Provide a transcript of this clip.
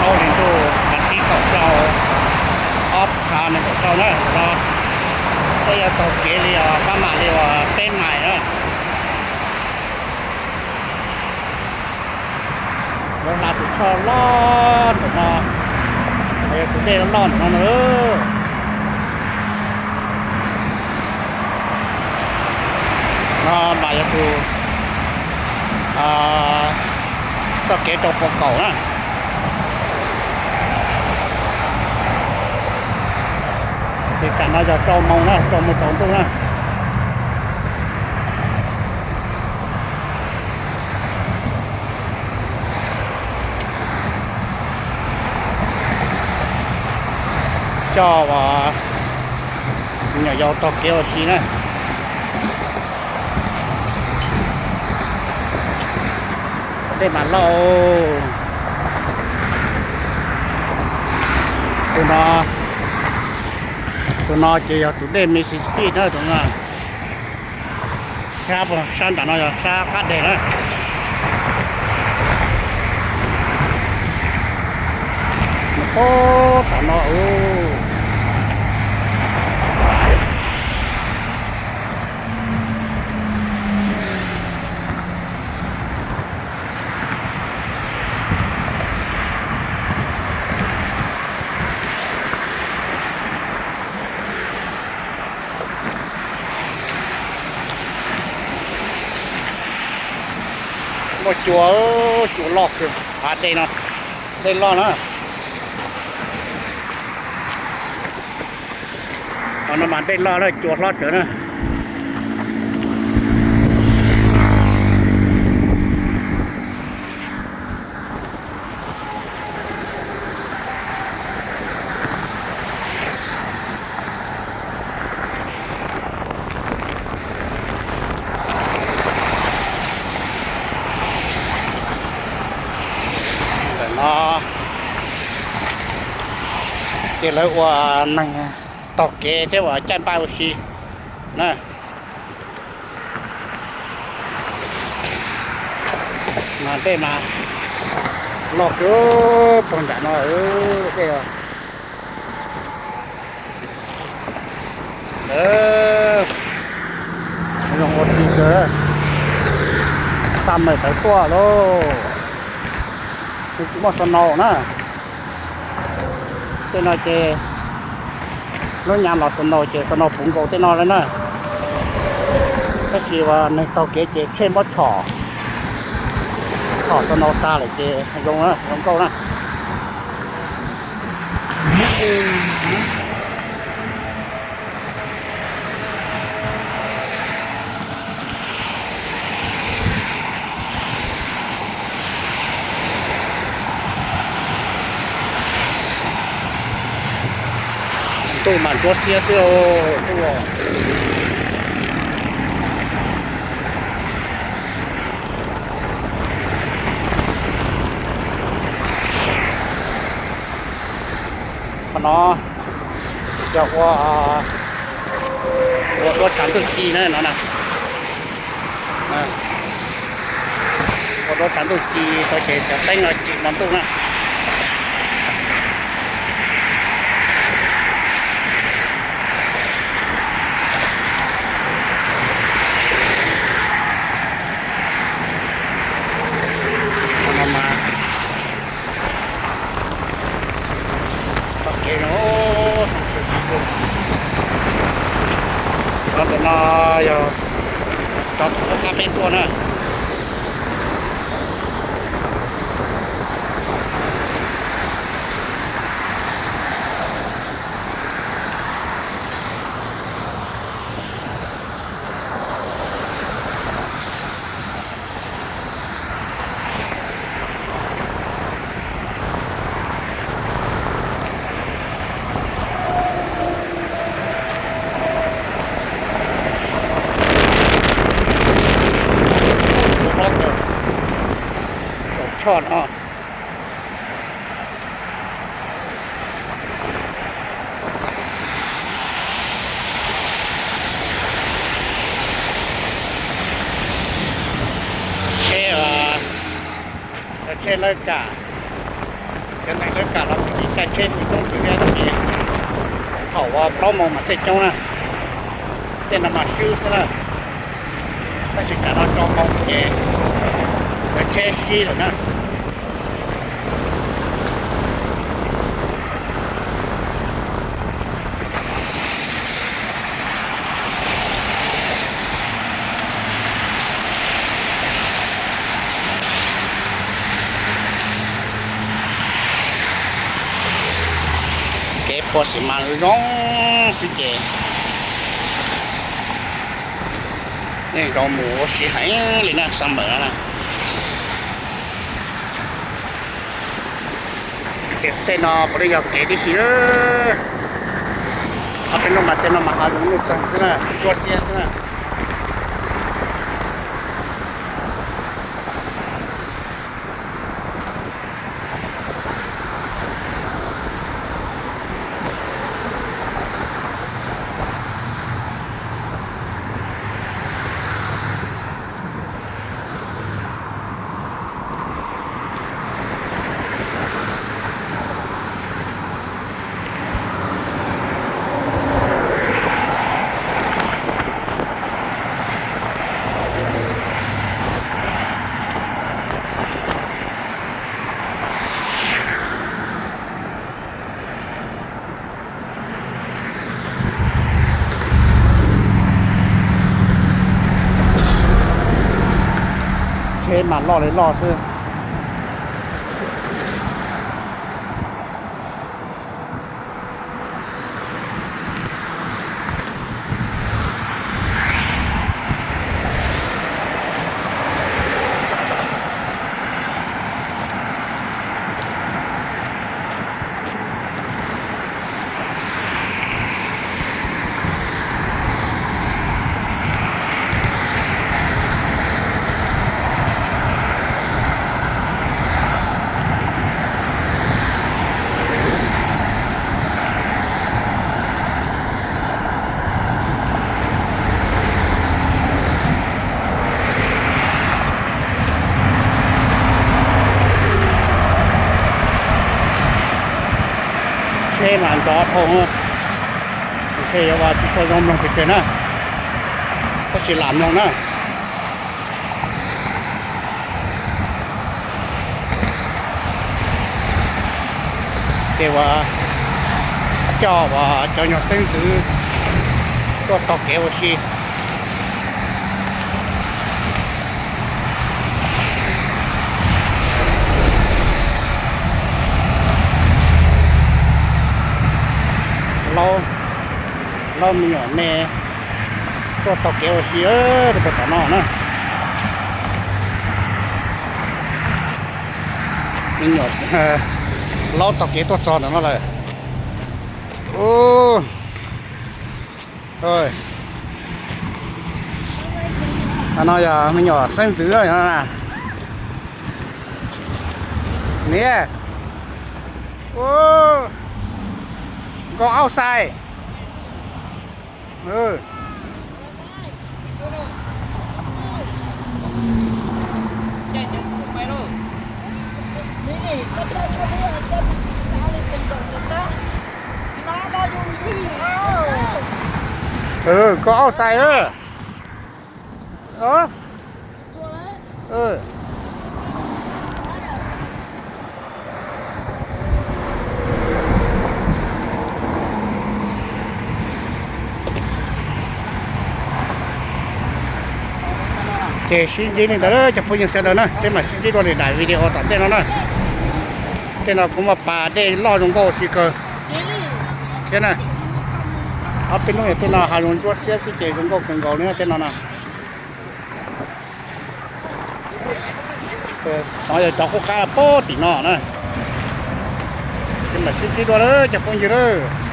Hauv li ntuj vas thib kaum rau, ob phav nees nkaum rau na, no peb yuav taug kev li os, pab mam li uas peb mais na. Lawv hla tus choj loj ntawm no, yog tus dej loj loj ntawm no na. No mas yog tus txoj kev rau puas kaum na. Ces tam no yog rau moos na, rau moos tsaus ntuj na. Coj me nyuam yaus taug kev ua si na. Dej mas loj. Tus no, tus no ces yog tus dej Mississippi na, tus no. Sab, sab nram no yog sab qab deg na. Nws puag tom no. Muaj cua, cua loj kawg hav dej no, dej loj na. Qhov no mas dej loj na, cua hlob tsawv na. Ntawm no ces lawv ua neeg taug kev thiab ua caij npaj ua si na. Mas dej mas loj kawg puag nram no, dej os. Zoo ua si kawg, summer tawv tuaj lauj. Nws tsis muaj snow na. Tej no ces lub nyam los snow ces snow puv nkaus tej no lawm na. Tab sis uas neeg taug kev ces tsheej muab tshom, tshom snow tag lawm ces zoo, zoo nkauj na. Ntuj mas ntsuab xiab xwb os, ntuj os. Qhov no yog ua, ua duab tshav ntuj ci na no na. Ua duab tshav ntuj ci tau ces cov teeb no ci hmo ntuj na. Qhov no mas tau kev zoo, zoo siab siab kawg. Cov ntawm no yog cov tom qab peb tuaj na. Saum choj no. Tsheb, tsheb lawv kam, Cov neeg lawv kam los kuj tsis caij tsheb kuj coob kawg thiab tab sis thaum uas plaub moos mas tsheb coob na, tej no mas swb xwb na. Tab sis kam no tso moos ces lawv tsheb sib lawm na. Kev puag xim mas zoo xwb ces yeej zoo mus ua si heev li na, summer no na. Tej no puav leej yog kev tib si. Ob peb hnub mas tej no mas hav zoov nuj txeeg xwb na, ntsuab xiab xwb na. Tsheb mas loj li loj xwb. Tsheb mas nrov dhau, ntshe yuav tsis tshua zoo mloog pes tsawg na, tab sis lam mloog na. Ces uas coj uas cov nyuag xeeb ntxwv tuaj taug kev ua si. Laub, laub me nyuam me tuaj taug kev ua si rau puag tom no na. Me nyuam laub taug kev tuaj txog ntawm no lawm. No yog me nyuam xeeb ntxwv no na. Niam, go outside. Go outside. Ces sib ntsib li ntawd cov phooj ywg sawv daws na, peb mam sib ntsib dua lwm daim video tom tej no na. Tej no kuv muaj pas dej loj zoo nkauj ua si kawg thiab na. Ob peb hnub yog tej no hav zoov ntsuab xiab xwb ces zoo nkauj kawg nkaus li na tej no na. Xyov yog cov qub qab pem tim no na. Ces mam sib ntsib dua lawm cov phooj ywg lawm.